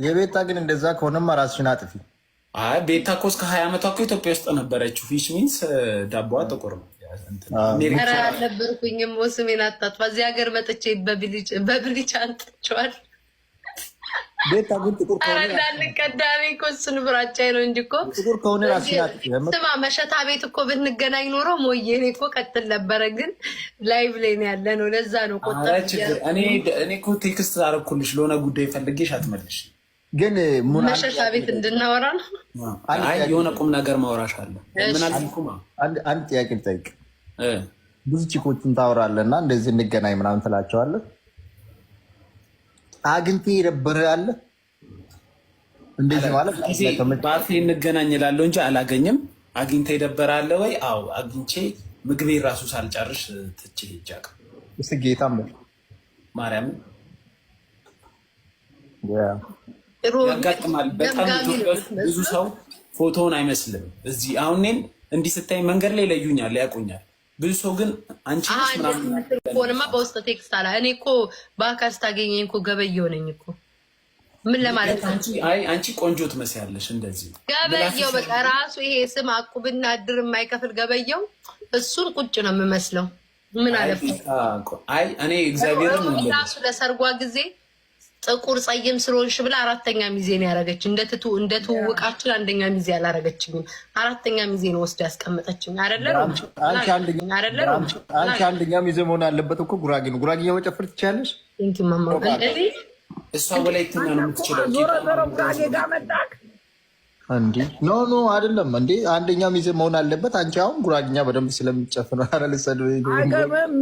የቤታ ግን እንደዛ ከሆነማ ራስሽን አጥፊ። አይ ቤታ እኮ እስከ 20 ዓመቷ እኮ ኢትዮጵያ ውስጥ ነበረችው። Which means ዳቦዋ ጥቁር ነው። እንትን አሜሪካ ኧረ አልነበርኩኝም። ስሜን አታጥፋ። እዚህ ሀገር መጥቼ በ bleach አንጥቼዋለሁ። ቤታ ግን ጥቁር ኧረ ከሆነ እንዳንቀዳ። እኔ እኮ እሱን ፍራቻዬ ነው እንጂ እኮ ጥቁር ከሆነ ራስሽን አጥፊ። ስማ መሸታ ቤት እኮ ብንገናኝ ኖሮ ሞዬ እኔ እኮ ቀጥል ነበረ፣ ግን live ላይ ነው ያለ ነው። ለዛ ነው ኧረ ቆጠር። ችግር እኔ እኮ text አደረኩልሽ ለሆነ ጉዳይ ፈልጌሽ አትመልሽ። ግን ሙን መሸታ ቤት እንድናወራ ነው። አይ የሆነ ቁም ነገር ማውራሽ አለ። ምን አልኩማ? አንድ ጥያቄ ልጠይቅ። ብዙ chick ኦችን ታወራለህ እና እንደዚህ እንገናኝ ምናምን ትላቸዋለህ። አግኝቴ የነበረ አለ እንደዚህ ማለት ጊዜ ባፌ እንገናኝ እላለሁ እንጂ አላገኝም። አግኝተ የደበረ አለ ወይ? አዎ አግኝቼ ምግቤ ራሱ ሳልጨርስ ትቼ ሄጄ አውቃለሁ። እስኪ ጌታም በል። ማርያምን ያጋጥማል። በጣም ኢትዮጵያ ውስጥ ብዙ ሰው ፎቶውን አይመስልም። እዚህ አሁን እኔን እንዲህ ስታይ መንገድ ላይ ለዩኛል፣ ያውቁኛል። ብዙ ሰው ግን አንቺ ነሽ ምናምን ሆንማ በውስጥ text አላ እኔ እኮ በአካል ስታገኘኝ እኮ ገበየው ነኝ እኮ ምን ለማለት ነው? አይ አንቺ ቆንጆ ትመስያለሽ። እንደዚህ ገበየው በቃ ራሱ ይሄ ስም አቁብና እድር የማይከፍል ገበየው እሱን ቁጭ ነው የምመስለው። ምን አለፈ? አይ እኔ እግዚአብሔርን ራሱ ለሰርጓ ጊዜ ጥቁር ፀይም ስለሆንሽ ብላ አራተኛ ሚዜ ነው ያደረገች። እንደ ትውውቃችን አንደኛ ሚዜ አላረገችኝም። አራተኛ ሚዜ ነው ወስዶ ያስቀመጠችኝ። አይደለ? አንቺ አንደኛ ሚዜ መሆን ያለበት እኮ ጉራጌ ነው። ጉራጌኛ መጨፈር ትችያለሽ። እሷ ወላይትኛ ነው የምትችለው። ዞሮ ዞሮ ጉራጌ ጋር መጣክ እንዴ? No no አይደለም እንዴ፣ አንደኛ ሚዜ መሆን አለበት። አንቺ አሁን ጉራጌኛ በደንብ ስለምጨፍር ነው። ኧረ ልትሰድበኝ ነው። አይገርምም?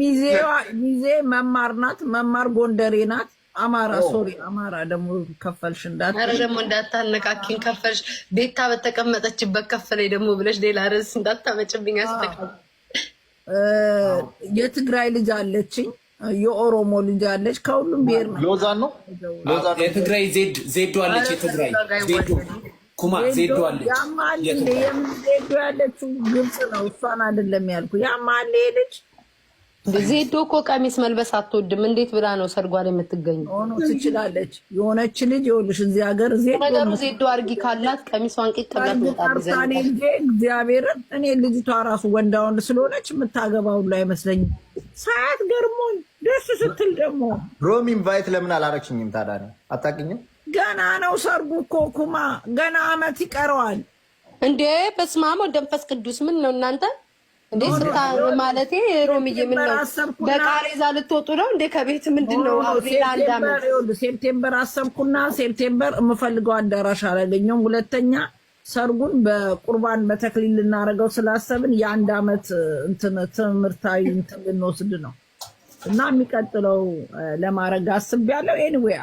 ሚዜ መማር ናት። መማር ጎንደሬ ናት። አማራ sorry፣ አማራ ደግሞ ከፈልሽ እንዳት ኧረ ደግሞ እንዳታነካኪን ከፈልሽ። ቤታ በተቀመጠችበት ከፈለኝ ደግሞ ብለሽ ሌላ ርዕስ እንዳታመጭብኝ አስጠቃ። የትግራይ ልጅ አለችኝ፣ የኦሮሞ ልጅ አለች። ከሁሉም ብሔር ነው። ሎዛን ነው ሎዛን የትግራይ ዜዶ አለች። የትግራይ ዜዶ ኩማ ዜዶ አለች። ያማል የምን ዜዶ ያለችው ግብፅ ነው። እሷን አይደለም ያልኩ። ያማል ልጅ ዜዶ እኮ ቀሚስ መልበስ አትወድም። እንዴት ብላ ነው ሰርጓ ላይ የምትገኘው? ሆኖ ትችላለች። የሆነች ልጅ ይኸውልሽ፣ እዚህ ሀገር ዜዶ ነገሩ ዜዶ አርጊ ካላት ቀሚሷን ቂጥ ብላ ትመጣለች። ጠርታኔ እንጂ እግዚአብሔርን እኔ ልጅቷ ራሱ ወንዳ ወንድ ስለሆነች የምታገባ ሁሉ አይመስለኝም። ሰዓት ገርሞኝ ደስ ስትል ደግሞ ሮሚ invite ለምን አላረግሽኝም ታዲያ? እኔ አታውቂኝም? ገና ነው ሰርጉ እኮ ኩማ፣ ገና አመት ይቀረዋል። እንዴ በስመ አብ ወወልድ ወመንፈስ ቅዱስ። ምን ነው እናንተ እንዴ ስታ ማለቴ ሮሚዬ፣ ምን ነው በቃሬዛ ልትወጡ ነው እንዴ ከቤት? ምንድን ነው ሌላ አንድ አመት? September አሰብኩና September የምፈልገው አዳራሽ አላገኘሁም። ሁለተኛ ሰርጉን በቁርባን በተክሊል ልናደርገው ስላሰብን የአንድ አመት እንትን ትምህርታዊ እንትን ልንወስድ ነው እና የሚቀጥለው ለማድረግ አስቤያለሁ። Anyway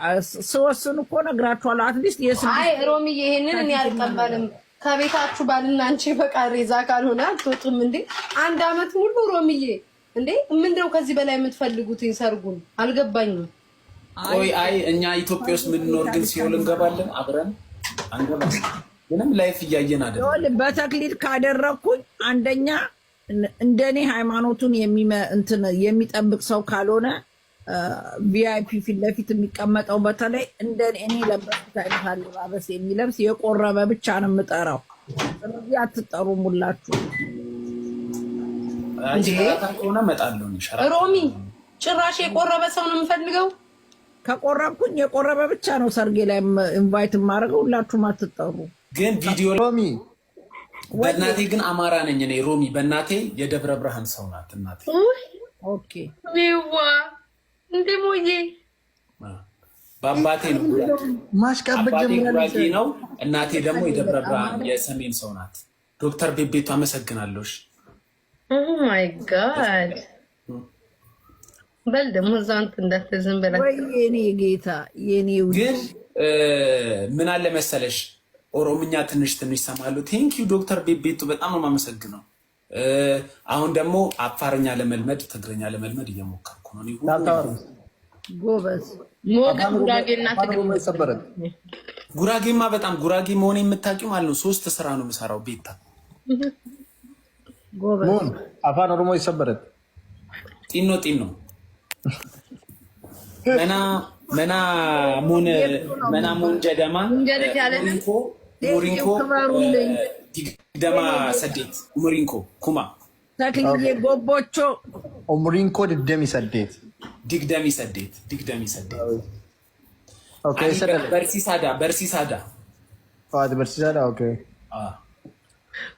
ስወስን እኮ እነግራችኋለሁ። At least አይ ሮሚዬ፣ ይሄንን እኔ አልቀበልም። ከቤታችሁ ባልና አንቺ በቃሬዛ ካልሆነ አትወጡም እንዴ? አንድ አመት ሙሉ ሮሚዬ፣ እንዴ ምንድነው ከዚህ በላይ የምትፈልጉት? ሰርጉን አልገባኝም። ቆይ አይ እኛ ኢትዮጵያ ውስጥ የምንኖር ግን ሲኦል እንገባለን አብረን አንገባም። ምንም life እያየን አይደለም። በተክሊል ካደረግኩኝ አንደኛ እንደኔ ሃይማኖቱን የሚጠብቅ ሰው ካልሆነ VIP ፊት ለፊት የሚቀመጠው በተለይ እንደ እኔ ለበስኩት አይነት አለባበስ የሚለብስ የቆረበ ብቻ ነው የምጠራው። ስለዚህ አትጠሩም ሁላችሁ። ከሆነ እመጣለሁ። ሮሚ ጭራሽ የቆረበ ሰው ነው የምፈልገው። ከቆረብኩኝ የቆረበ ብቻ ነው ሰርጌ ላይ invite የማደርገው። ሁላችሁም አትጠሩ። ግን ቪዲዮ ሮሚ በእናቴ ግን አማራ ነኝ እኔ ሮሚ። በእናቴ የደብረ ብርሃን ሰው ናት እናቴ። Okay ዋ እንደ ሞዬ በአባቴ ነው ማሽቃበጥ አባቴ ጀምራለች። ጉራጌ ነው፣ እናቴ ደግሞ የደብረ ብርሃን የሰሜን ሰው ናት። ዶክተር ቤቤቱ አመሰግናለሁ። Oh my God። በል ደግሞ እዛው እንትን እንዳትዝም በላ። ወይ የኔ ጌታ የኔ ውድ ግን ምን አለ መሰለሽ ኦሮምኛ ትንሽ ትንሽ ሰማለሁ። Thank you ዶክተር ቤቤቱ በጣም ነው የማመሰግነው። አሁን ደግሞ አፋርኛ ለመልመድ ትግረኛ ለመልመድ እየሞከርኩ ነው። እኔ ሁሉ ጎበዝ ሞገድ ጉራጌና ትግርኛ ጉራጌማ በጣም ጉራጌ መሆን የምታውቂው ማለት ነው። ሶስት ስራ ነው የምሰራው ቤታ ጎበዝ ሙን አፋን ኦሮሞ ይሰበረት ጢኖ ጢኖ መና መና ሙን መና ሙን ጀደማ ሙሪንኮ ዲግደማ ሰዴት ሙሪንኮ ኩማ ተክልዬ ጎቦቾ ኦምሪንኮ ድደሚ ሰዴት ዲግደሚ ሰዴት ዲግደሚ ሰዴት Okay ሰደለ በርሲሳዳ በርሲሳዳ አት በርሲሳዳ okay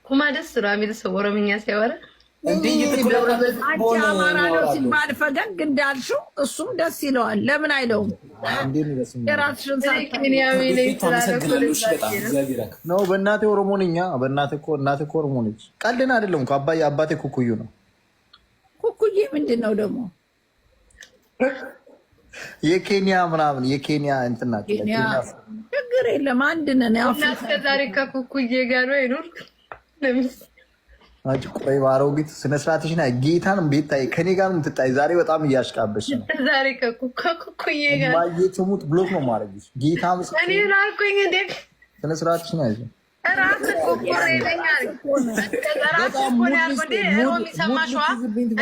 ኩማ ደስ ነው የሚል ሰው ኦሮምኛ ሲያወራ እንዴ አንቺ አማራ ነው ሲባል ፈገግ እንዳልሽው እሱም ደስ ይለዋል። ለምን አይለውም? የራስሽን ኬንያዊ ነኝ ስላለ አመሰግናለሁ። እሺ በጣም እግዚአብሔር ያክብር። ነው በእናቴ ኦሮሞ ነኝ። በእናቴ እኮ እናቴ እኮ ኦሮሞ ነች። ቀልድን አይደለም እኮ አባዬ አባቴ ኩኩዩ ነው። ኩኩዬ ምንድን ነው ደግሞ? የኬንያ ምናምን የኬንያ እንትን ናቸው። ኬንያ ችግር የለም አንድ ነን። እና እስከ ዛሬ ከኩኩዬ ጋር ነው የኖርክ? አንቺ ቆይ ባሮጊት ስነ ስርዓትሽን ጌታን ቤታይ ከኔ ጋር የምትጣይ ዛሬ በጣም እያሽቃበሽ ነው። ዛሬ ከኩኩዬ ጋር እማዬ ትሙት block ነው የማደርግሽ። ጌታ ምስክሬ እኔ ላልኩኝ እንዴ ስነ ስርዓትሽን ያዥ። ራስህ ኩኩሬ ነኝ አለ። ራስህ እኮ ነው ያልከው እንዴ? ሮሚ ሰማሽዋ?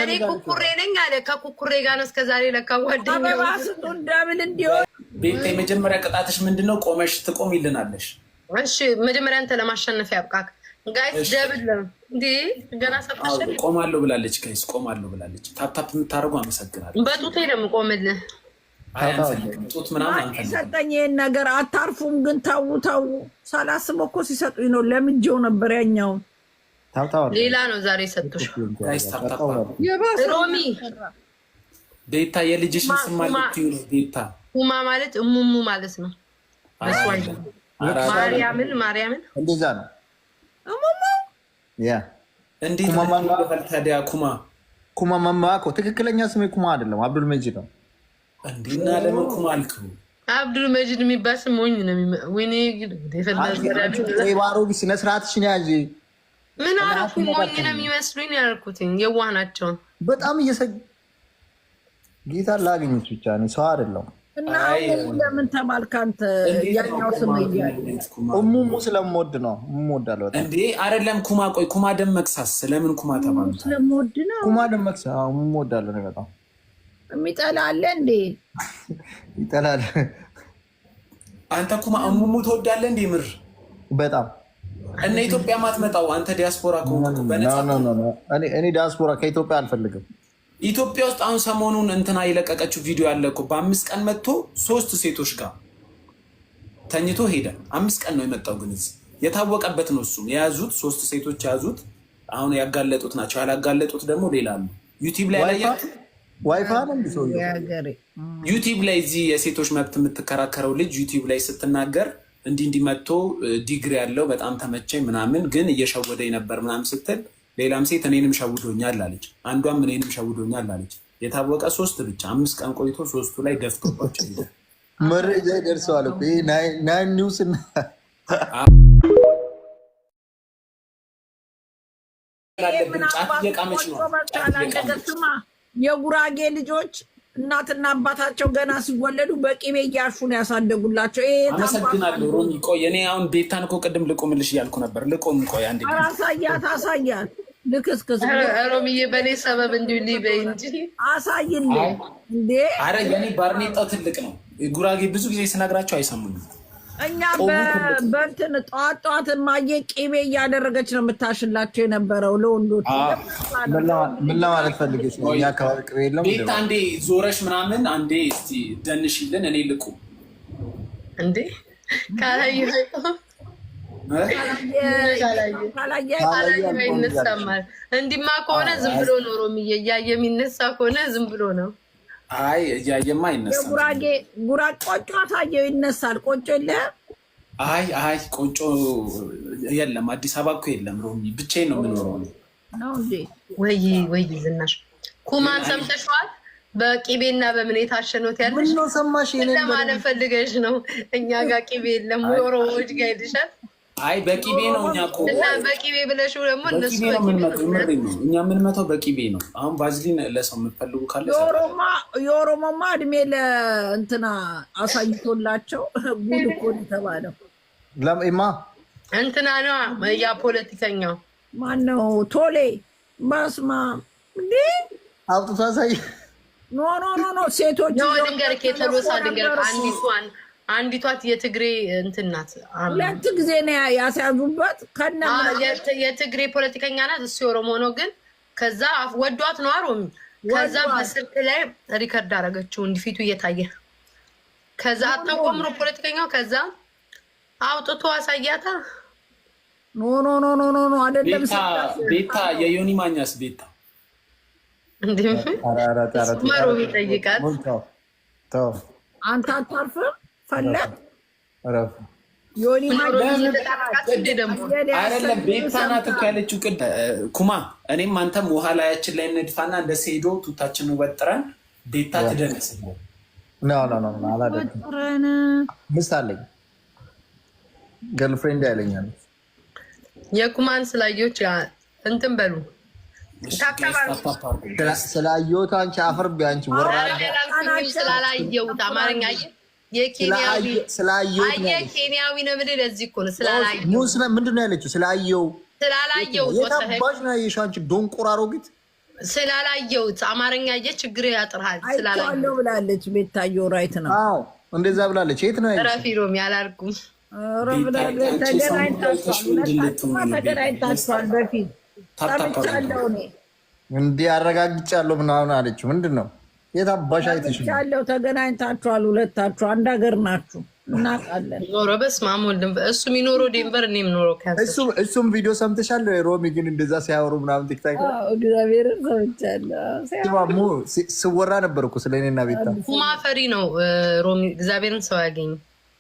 እኔ ኩኩሬ ነኝ አለ። ከኩኩሬ ጋር ነው እስከዛሬ ለካ ጓደኛው። አበባ ስጡን double እንዲሆን። ቤታ፣ የመጀመሪያ ቅጣትሽ ምንድን ነው? ቆመሽ ትቆሚልናለሽ። እሺ፣ መጀመሪያ አንተ ለማሸነፍ ያብቃክ። Guys, double እንዴ ገና ሰጥተሻል። ቆማለሁ ብላለች። Guys፣ ቆማለሁ ብላለች። Tap tap የምታደርጉ አመሰግናለሁ። በጡቴ ነው የምቆምልህ። አይ አንፈልግም፣ ጡት ምናምን አንፈልግም። ሰጠኝ ይሄን ነገር አታርፉም ግን ተዉ ተዉ። ሳላስበው እኮ ሲሰጡኝ ነው ለምጄው ነበር ያኛውን። Tap tap። ሌላ ነው ዛሬ ሰጡሽ። Guys, tap tap አድርጉ። የባሰ ሮሚ። ቤታ፣ የልጅሽን ስም ማለት ነው ቤታ። ኩማ ማለት እሙሙ ማለት ነው። ማርያምን ማርያምን። እንደዛ ነው። እሙሙ። Yeah. እንዴት ታዲያ ኩማ? ኩማ ማማ እኮ ትክክለኛ ስሜ ኩማ አይደለም፣ አብዱል መጂድ ነው። እንዴና ለምን ኩማ አልከው? አብዱል መጂድ የሚባል ስም ሞኝ ነው። ወይኔ! ባሮ ስነ ስርዓትሽን ያዥ። ምን አደረኩኝ? ሞኝ ነው የሚመስሉኝ ያልኩትኝ የዋህ ናቸው። በጣም እየሰ ጌታ ላገኘች ብቻ ነው፣ ሰው አይደለም። እና ለምን ተባልክ አንተ? ያኛው ስም እያለ እሙሙ ስለምወድ ነው። እሙሙ እወዳለሁ በጣም። እንዴ አይደለም ኩማ። ቆይ፣ ኩማ ደመቅሳስ ለምን ኩማ ተባሉ? ስለምወድ ነው። ኩማ ደመቅሳ እሙሙ እወዳለሁ ነው በጣም። የሚጠላ አለ እንዴ? ይጠላል። አንተ ኩማ እሙሙ ትወዳለህ እንዴ? ምር በጣም። እነ ኢትዮጵያ ማትመጣው አንተ ዲያስፖራ ከሆንክ በነፃ። እኔ ዲያስፖራ ከኢትዮጵያ አልፈልግም። ኢትዮጵያ ውስጥ አሁን ሰሞኑን እንትና የለቀቀችው ቪዲዮ ያለ እኮ በ5 ቀን መጥቶ ሶስት ሴቶች ጋር ተኝቶ ሄደ። 5 ቀን ነው የመጣው፣ ግን እዚህ የታወቀበት ነው። እሱም የያዙት ሶስት ሴቶች የያዙት አሁን ያጋለጡት ናቸው። ያላጋለጡት ደግሞ ሌላ አሉ። ዩቲዩብ ላይ ያላያችሁ? ዋይፋይ ነው እንዲ ሰውዬው። ዩቲዩብ ላይ እዚህ የሴቶች መብት የምትከራከረው ልጅ ዩቲዩብ ላይ ስትናገር እንዲህ እንዲህ መጥቶ ዲግሪ ያለው በጣም ተመቸኝ ምናምን፣ ግን እየሸወደኝ ነበር ምናምን ስትል ሌላም ሴት እኔንም ሸውዶኛል አለች። አንዷም እኔንም ሸውዶኛል አለች። የታወቀ ሶስት ብቻ 5 ቀን ቆይቶ ሶስቱ ላይ ደፍቶባቸው ሄደ። መረጃ ይደርሰዋል እኮ ይሄ Nine News እና አለብን። ጫት እየቃመች ነው። ጫት እየቃመች። ስማ፣ የጉራጌ ልጆች እናትና አባታቸው ገና ሲወለዱ በቅቤ እያሹ ነው ያሳደጉላቸው። ይሄ አመሰግናለሁ ሮሚ። ቆይ፣ እኔ አሁን ቤታን እኮ ቅድም ልቁምልሽ እያልኩ ነበር። ልቁም፣ ቆይ አንዴ። ኧረ አሳያት፣ አሳያት። ልክስክስ። ሮሚዬ፣ በእኔ ሰበብ እንዲሁ ሊበይ እንጂ። አሳይልኝ እንዴ። አረ የኔ ባርኔጣው ትልቅ ነው። ጉራጌ ብዙ ጊዜ ስነግራቸው አይሰሙኝም። እኛ በእንትን ጠዋት ጠዋት እማዬ ቅቤ እያደረገች ነው የምታሽላቸው የነበረው ለወንዶች። ምን ለማለት ፈልገሽ ነው? እኛ አካባቢ ቅቤ የለም። ቤት አንዴ ዞረሽ ምናምን አንዴ እስቲ ደንሽልን፣ እኔ ልቁ። እንዴ ካላየ ካላየ ይነሳማል። እንዲማ ከሆነ ዝም ብሎ ነው ሮሚዬ፣ እያየ የሚነሳ ከሆነ ዝም ብሎ ነው። አይ እያየማ አይነሳም። የጉራጌ ጉራ ቆጮ አሳየው ይነሳል። ቆጮ የለህም? አይ አይ፣ ቆጮ የለም። አዲስ አበባ እኮ የለም ሮሚ፣ ብቻዬን ነው የምኖረው። ነው እንዴ? ወይ ወይ ዝናሽ፣ ኩማን ሰምተሽዋል? በቂቤና በምን የታሸ ነው ያለሽ? ምን ነው ሰማሽ? ለማለት ፈልገሽ ነው? እኛ ጋር ቂቤ የለም ወይ ኦሮሞዎች ጋር ሄድሻል? አይ በቂቤ ነው እኛ እኮ። እና በቂቤ ብለሽው ደግሞ እነሱ በቂቤ ነው የምንመጣው። የምሬን ነው። እኛ የምንመታው በቂቤ ነው። አሁን ቫዝሊን ለሰው የምትፈልጉ ካለ የኦሮሞማ እድሜ ለእንትና አሳይቶላቸው ጉድ እኮ ነው የተባለው። ለማ? እንትና ነዋ፣ ያ ፖለቲከኛው። ማነው? ቶሌ። በስመ አብ እንዴ! አውጥቶ አሳይ። No, no, no, no፣ ሴቶች ነው፣ ልንገርህ፣ የተሎሳ ልንገርህ፣ አንዲቷን አንዲቷት የትግሬ እንትን ናት። ሁለት ጊዜ ነው ያስያዙበት ከነ የትግሬ ፖለቲከኛ ናት። እሱ የኦሮሞ ነው። ግን ከዛ ወዷት ነው አሮሚ። ከዛ በስልክ ላይ record አደረገችው እንዲፊቱ እየታየ። ከዛ አታቆምሮ ፖለቲከኛው። ከዛ አውጥቶ አሳያታ። No, no, no, no, no, no፣ አይደለም። ቤታ፣ የዮኒ ማኛስ ቤታ? መሮሚ ጠይቃት። አንተ አታርፍም ፈለግ ዮኒ። አይደለም፣ ቤታ ናት እኮ ያለችው። ቅድ ኩማ፣ እኔም አንተም ውሃ ላያችን ላይ እንድፋና እንደ ሴዶ ቱታችንን ወጥረን ቤታ ትደንስልን። No, no, no፣ አላደርግም። ሚስት አለኝ፣ girlfriend ያለኛል። የኩማን ስላዮች እንትን በሉ። ስላየሁት አንቺ አፈር ቢያንቺ ወራ ስላላየሁት አማርኛ። የኬንያዊ ስላየሁት ነው አየህ፣ ያለችው። ኬንያዊ ነው የምልህ ለዚህ እኮ ነው። ስላላየው ምንድን ነው ያለችው? ስላየው ስላላየሁት የት ወጥተህ አባሽ ነው ያየሽው? አንቺ ዶንቆሮ አሮጊት። ስላላየሁት አማርኛ አየህ፣ ችግር ያጥርሃል። አይቼዋለሁ ስላላየሁት ብላለች ቤታዮ። Right ነው። አዎ፣ እንደዛ ብላለች። የት ነው ያየሽው? ረፊ ሮሚ አላልኩም። ኧረ ብላለች። ተገናኝታችኋል፣ ሁለታችሁማ ተገናኝታችኋል። በፊት ሰምቻለሁ እኔ። እንዲህ አረጋግጫለሁ ምናምን አለችው። ምንድን ነው፣ የት አባሽ አይተሽ ነው? ሰምቻለሁ። ተገናኝታችኋል። ሁለታችሁ አንድ ሀገር ናችሁ፣ እናውቃለን። ኖሮ በስመ አብ ወልድ፣ እሱ የሚኖረው ዴንቨር፣ እኔ የምኖረው ካንሳስ። እሱም ቪዲዮ ሰምተሻል? ሮሚ ግን እንደዛ ሲያወሩ ምናምን TikTok ላይ አዎ፣ እግዚአብሔርን ሰምቻለሁ። ስማ፣ ስወራ ነበር እኮ ስለ እኔና ቤታ። ኩማ ፈሪ ነው ሮሚ፣ እግዚአብሔርን ሰው ያገኝ።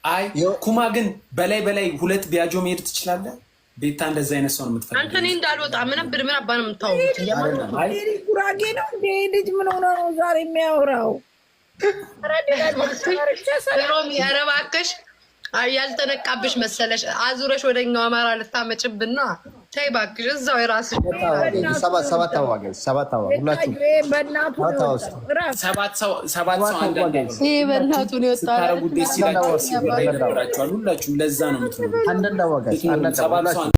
አይ ኩማ ግን በላይ በላይ ሁለት ቢያጆ መሄድ ትችላለህ። ቤታ እንደዛ አይነት ሰው ነው የምትፈልገው። አንተ እኔ እንዳልወጣ ምን አባ ነው የምታወሩት? አይ ጉራጌ ነው እንደ ልጅ ምን ሆነ ነው ዛሬ የሚያወራው? ሮሚ ኧረ እባክሽ፣ አይ ያልተነቃብሽ መሰለሽ። አዙረሽ ወደኛው አማራ ልታመጭብን ነው። ተይ እባክሽ፣ እዛው የራስሽ ሰባት አበባ guys፣ ሰባት አበባ ሁላችሁ። በእናቱ ሰባት አበባ ውስጥ ሰባት ሰው፣ ሰባት ሰው አንዳንድ ይሄ በእናቱ ነው የወጣው። ስታረጉት ደስ ይላቸዋል፣ ሲወራ ይደብራቸዋል። ሁላችሁም ለዛ ነው የምትኖሩት። አንዳንድ አበባ guys፣ አንዳንድ አበባ ሰባት ሰው ሁላችሁ።